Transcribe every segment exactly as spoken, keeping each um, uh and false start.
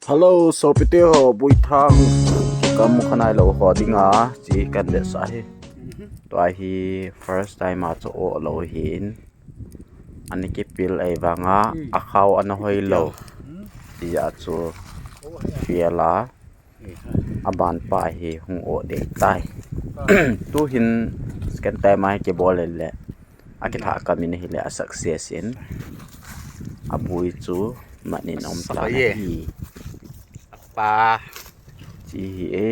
Hello, sopite ho, buithang. Kamu khanai lou ho dinga, chi kan de sa hi. Tua hi first time a chu o lou hin. Ani kipil ei vanga, a khau ana hoi lou. Ti a chu fiala. A ban pa hi hung o de tai. Tu hin second time a hi kibol le. A kitha kamin hi le a success in. A bui chu manin om ta hi. Pa. Chi hi e.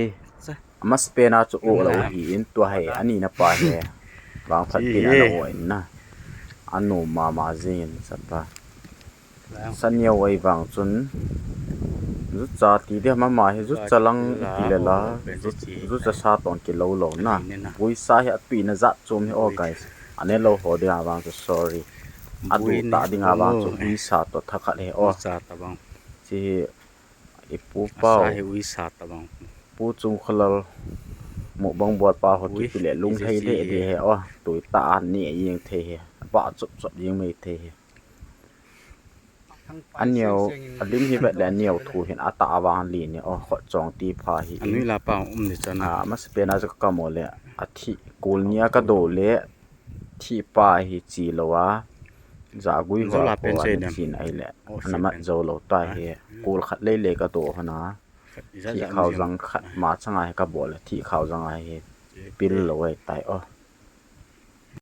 Ama spena chu o lou hi in tua hi ani na pa hi. Vang phat pin ana o in na. Anu mama jing in sapa. Saniau ei vang chun. Zucha ti de mama hi zucha lang ti le la. Zucha sa ton kilou lou na. Bui sa hi a tui na jat chom hi o guys. Ane lou ho dinga vang chu sorry. A du ta dinga vang chu bui sa to thakhat he o. Chi hi ipu pau. Pu chung khalal. Mu bang buat pa ho tu ti le lung hei le di he o. Tui ta an ni a yeng thei he. Ba chup chup yeng mei thei he. Aniau, alim hi vet le aniau thu hin ata avang li ni o khot chong ti pha hi. Anui la pa um ni chan. A, masa pena chu ka mo le a thi kul nia ka do le thi pa hi chi lo a. Za gui ho la pen ho chin ai le. Ana mat zo lo ta hi. Kul khat lei le ka do hona. Thi khau zang khat ma changa hi ka bol le thi khau zang a hi. Pil lo ai tai o.